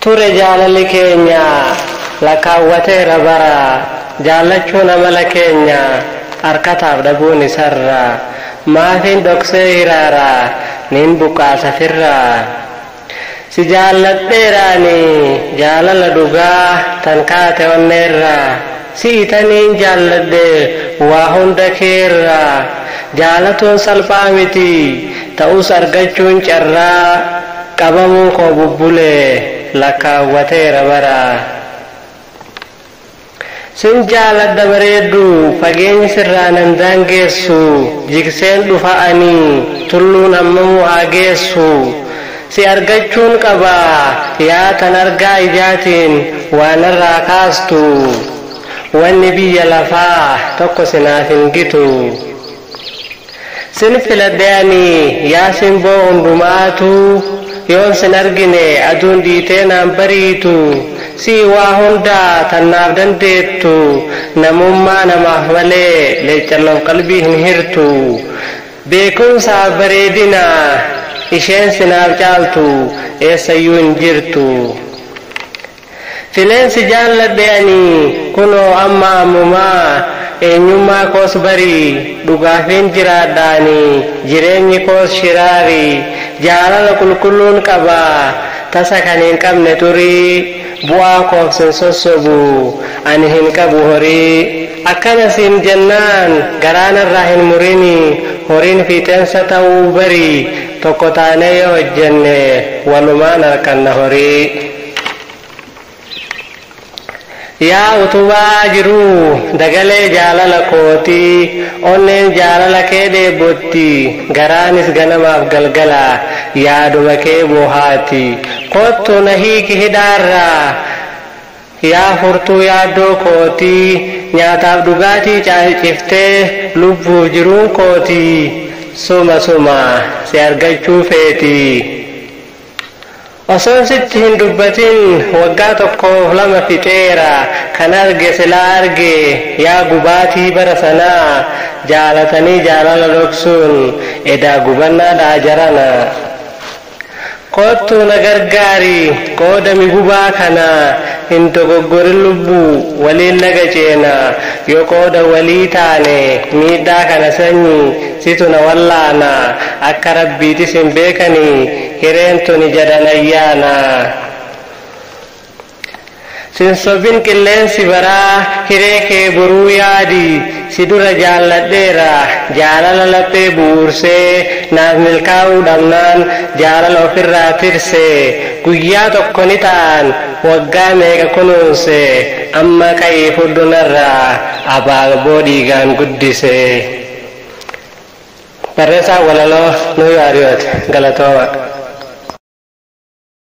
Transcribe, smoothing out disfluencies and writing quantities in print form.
Ture jaalalli keenya lakkaawwateera bara, jaallachuun amala keenya harkataaf dhabuun isarra. Maafiin dhoksee hiraara nin buqqaasa firraa. Si jaalladheeraani jaalala dhugaa tan kaate onneerraa. Si itaniin jaalladhe waa hunda keerraa. Jaalatuun salphaa miti ta'us argachuun carraa, qabamuun koo bubbulee lakkaawwateera bara. Sin jaaladha bareeddu, fageenyi sirraa nan daangeessu, jigseen dhufa ani tulluun hammamuu haa geessu. Si argachuun qaba yaa tan argaa ijaatiin waan irraa kaastu, wanni biyya lafaa tokko sinaaf hin gitu. Sin filadhe ani yaa simboo hundumaatu, yoon sin argine aduun dhiitee naan bariitu. Si waa hundaa tannaaf dandeettu, namummaa namaaf malee leeccalloof qalbii hin hirtu. Beekumsaaf bareedina isheen sinaaf caaltu eessayyuu hin jirtu. Fileensi jaalladhe ani kunoo amma ammumaa, eenyummaa koos barii dhugaafiin jiraadhaani, jireenyi koos shiraari. Jaalala qulqulluun qaba tasa kan hin qabne turii, bu'aa koof sin sossobu ani hin qabu horii. Akkana siin jennaan garaanarraa hin murini, horiin fiixeensa ta'uu bari, tokko taanee yoo hojjenne walumaan harkanna horii. Yaa utubaa jiruu dagalee jaalala kootii, onneen jaalala kee dheebotti, garaanis ganamaaf galgala yaaduma kee bohaati. Kottu na hiiki hidhaarraa yaa furtuu yaaddoo kootii, nyaataaf dhugaatii caalciftee lubbuuf jiruun kootii suma suma si argachuu feeti. Osoon sitti hin dubbatin waggaa tokkoof lama fixeera, kan arge silaa arge yaa gubaatii bara sanaa, jaalatanii jaalala dhoksuun edaa gubannaadhaa jarana. Kottu na gargaari qoodami gubaa kana, hin dogoggorin lubbuu waliin laga ceena, yoo qooda walii taane miidhaa kana sanyi situ na wallaana, akka rabbiitis hin beekanii hireen tuni jedhan ayyaana. Sin sobin qilleensi baraa hiree kee boruu yaadi, si dura jaalladheera jaalala laphee bu'uursee, naaf milkaa'uu dhabnaan jaalala ofirraa tirse. Guyyaa tokko ni ta'an waggaa meeqa kunuunse, amma ka'ii furdunarraa abaaboo dhiigaan guddise. Barreessaa walaloo Nuyyuu Ariyoot, galatooma.